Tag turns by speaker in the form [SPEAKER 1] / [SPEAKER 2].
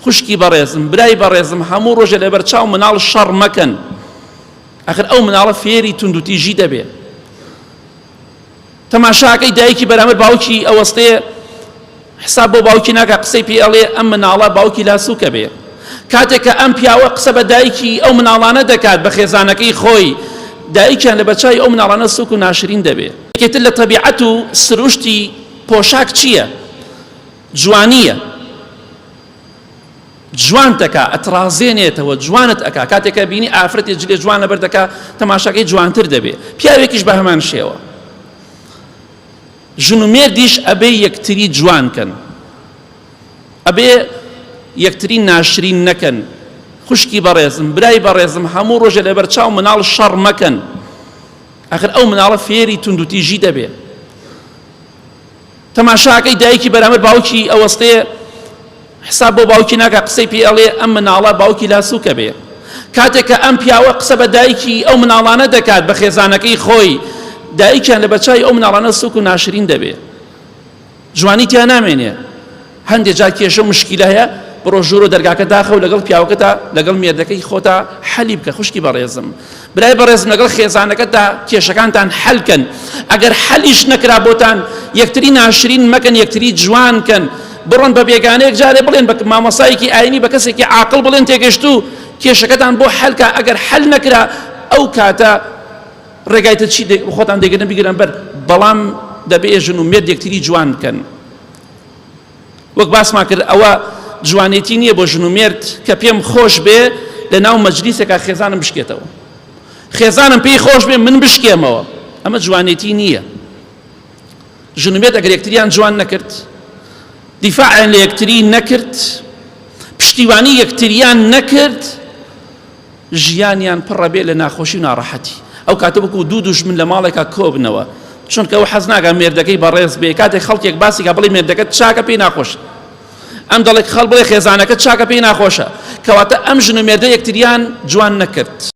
[SPEAKER 1] خوشکی بەڕێزم، برای بەڕێزم هەموو ڕۆژێ لەبەر چاو مناڵ شەڕ مەکەن. ئەخر ئەو مناڵە فێری توندوتیژی دەبێ. تەماشاکەی دایکی بەرامبەر باوکی ئەوەستێ حساب بۆ باوکی ناکا قسەی پێ ئەڵێ ئەم مناڵە باوکی لا سوکە بێ کاتێک کە ئەم پیاوە قسە بە دایکی ئەو مناڵانە دەکات بە خێزانەکەی خۆی دایکیان لە بەچوی ئەو مناڵانە سوک و ناشرین دەبێ. یەکێتر لە تەبیعەت و سروشتی پۆشاک چییە؟ جوانییە. جوانت ئەکا ئەتڕازێنێتەوە جوانت ئەکا کاتێک کە بینی ئافرەتێ جلێ جوان لەبەر دەکا تەماشاکەی جوانتر دەبێ پیاوێکیش بە هەمان شێوە ژن و مێردیش ئەبێ یەکتری جوان کەن ئەبێ یەکتری ناشرین نەکەن خوشکی بەڕێزم برای بەڕێزم هەموو ڕۆژێ لەبەر چاو مناڵ شەڕ مەکەن ئەخر ئەو مناڵە فێری توندوتیژی دەبێ تەماشاکەی دایکی بەرامبەر باوکی ئەوەستێ حساب بۆ باوکی ناکا قسەی پێ ئەڵێ ئەم مناڵە باوکی لا سوکە بێ کاتێک کە ئەم پیاوە قسە بە دایکی ئەو مناڵانە دەکات بە خێزانەکەی خۆی دایکیان لە بەچوی ئەو مناڵانە سوک و ناشرین دەبێ جوانی تیا نامێنێ هەندێک جار کێشە و مشکیلە هەیە بڕۆ ژوورۆ دەرگاکە داخە و لەگەڵ پیاوەکەتا لەگەڵ مێردەکەی خۆتا حەلی بکە خوشکی بەڕێزم برای بەڕێزم لەگەڵ خێزانەکەتا کێشەکانتان حەل کەن ئەگەر حەلیش نەکرا بۆتان یەکتری ناشرین مەکەن یەکتری جوان کەن بڕۆن بە بێگانەیەک جارێ بڵێن بە مامۆسایەکی ئاینی بە کەسێکی عاقڵ بڵێن تێگەشتوو کێشەکەتان بۆ حەلکە ئەگەر حەل نەکرا ئەو کاتە ڕێگای تر چی خۆتان دەگرن بگرن بەر بەڵام دەبێ ژن و مێرد یەکتری جوان بکەن وەک باسمان کرد ئەوە جوانێتی نییە بۆ ژن و مێرد کە پێم خۆش بێ لە ناو مەجلیسێکا خێزانم بشکێتەوە خێزانم پێی خۆش بێ من بشکێمەوە ئەمە جوانێتی نییە ژن و مێرد ئەگەر یەکتریان جوان نەکرد دیفاعیان لە یەکتری نەکرد پشتیوانی یەکتریان نەکرد ژیانیان پڕە بێ لە ناخۆشی و ناڕەحەتی ئەو کاتە وەکو دوو دوژمن لە ماڵێکا کۆبنەوە چونکە ئەو حەز ناکا مێردەکەی بەڕێز بێ کاتێک خەڵکێک باسی کا بڵێ مێردەکەت چاکە پێی ناخۆشە ئەم دەڵێک خەڵ بڵێ خێزانەکەت چاکە پێی ناخۆشە کەواتە ئەم ژن و مێردە یەکتریان جوان نەکرد.